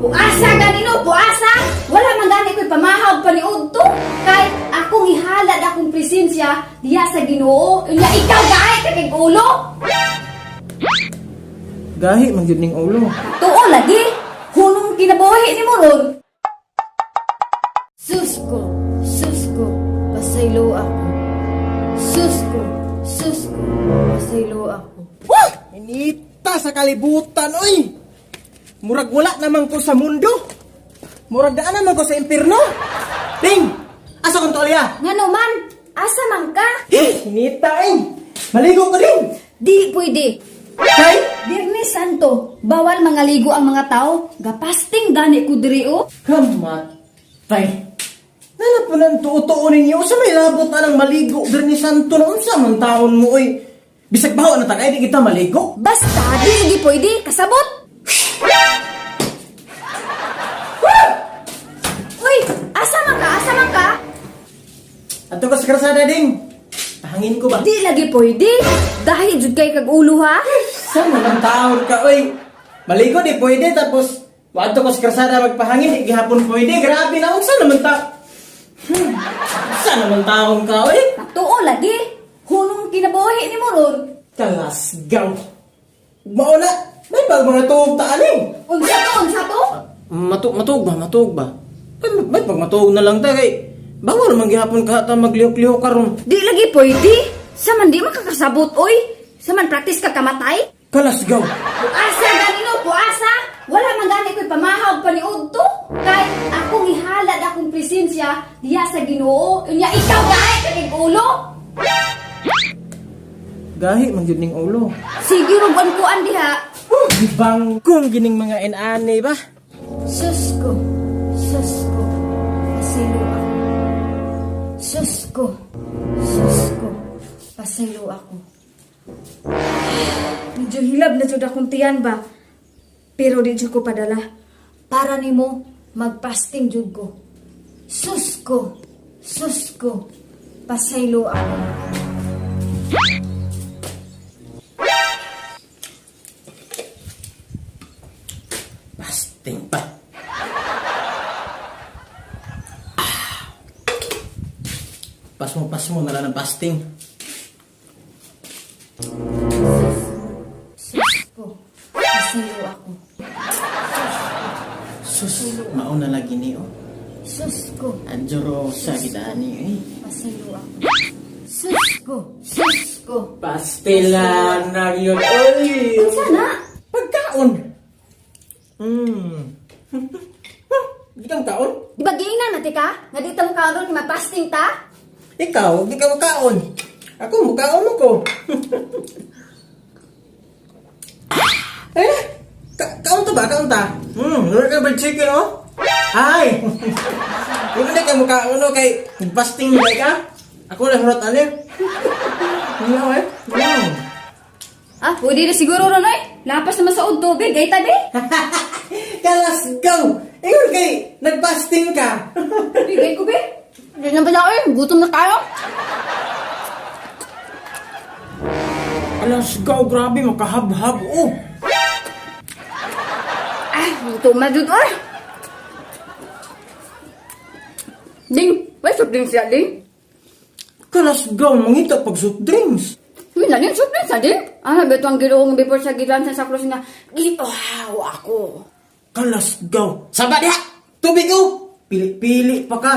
Puasa ganino, puasa! Wala man gani ko'y pamahaw paniudto. Kay akong ihalad akong presensya diha sa Ginoo. Unya ikaw gahi ka kay ulo. Gahi man gyud ning ulo. Tuo lagi. Hunong kinabuhi nimo ron. Susko, susko, pasaylo ako. Susko, susko, pasaylo ako. Wah! Inita sa kalibutan, oy! Murag wala naman ko sa mundo. Murag daan naman ko sa impierno. Ding! Asa kong tuwalya? Ngano man, asa man ka? Eh, inita, eh! Maligo ko din! Di pwede. Kay? Biyernes Santo, bawal mangaligo ang mga tao. Gapasting gani ko diri oh. Kamatay. Nana po ng tuo-tuo ninyo. Sa may labot na ng maligo. Birni Santo na unsa man taon mo, oy. Bisag baho na tagay, di kita maligo. Basta di di pwede, kasabot. Uy, asa man ka? Asa man ka? Ato ka sa krasada, ding. Pahangin ko ba? Di lagi pwede. Dahil jud kay kag ulo ha. Sa man taon ka, oy. Maligo di pwede, tapos wadto ko sa krasada magpahangin, di gihapon pwede. Grabe na, unsa naman ta... Unsa naman taon ka, oy? Tuo lagi. Hunong kinabuhi nimo ron. Kalasgaw. Mauna, may pag mga tuog ta aning. Unsa to? Unsa to? Matug ba, matug ba? May pag matuog na lang ta kay bawal man gihapon ka ta maglihok-lihok karon. Di lagi pwede. Sa man di makakasabot oy. Sa man practice ka kamatay. Kalasgaw. Puasa ganino, puasa! Wala man gani ko'y pamahaw paniudto. Kay akong ihalad akong presensya diha sa Ginoo. Unya ikaw gahi ka kay ulo. Gahi man gyud ning ulo. Sige ruban kuan diha. Bangkong gining mga inani ba? Susko, susko, pasaylo ako. Susko, susko, pasaylo ako. Medyo hilab na jud akong tiyan ba. Pero di jud ko padala. Para nimo magpasting jud ko. Susko, susko, pasaylo ako. Pasting pa. Pasmo-pasmo na lang ng pasting. Susko, pasaylo ako. Sus, mauna lagi ni oh. Susko, Adjuro sa kita ani eh. pasaylo ako. Susko, susko. Pastilan na yun. Oy! Sana? Pagkaon. Di kang kaon? Di ba giingnan na ka? Nga dito mo kaon ron, mapasting ta? Ikaw, di ka makaon. Ako, mukaon mo ko. Eh, kaon to ba? Kaon ta? Wala ka bird chicken, oh? Ay! Wala na ka mukaon, oh, kay fasting na ka? Ako na harot, ano? Ano, eh? Ah, pwede na siguro ron, oy. Lapas naman sa ud tubig, gay tabi. Kalas go! Ingon kay, nag-fasting ka. Bigay ko, be. Hindi na pala, oy. Gutom na tayo. Kalas go, grabe, makahabhab, oh. Ah, gutom na jud, oy. Ding, may soft drinks siya, ding. Kalas go, mangita pag soft drinks. Uy, na soft drinks na, ding. Ah, beto ang giloong before sa gilan sa krus nga. Gipaw ako. Kalas go. Saba diha! Tubig oh! Pili-pili pa ka.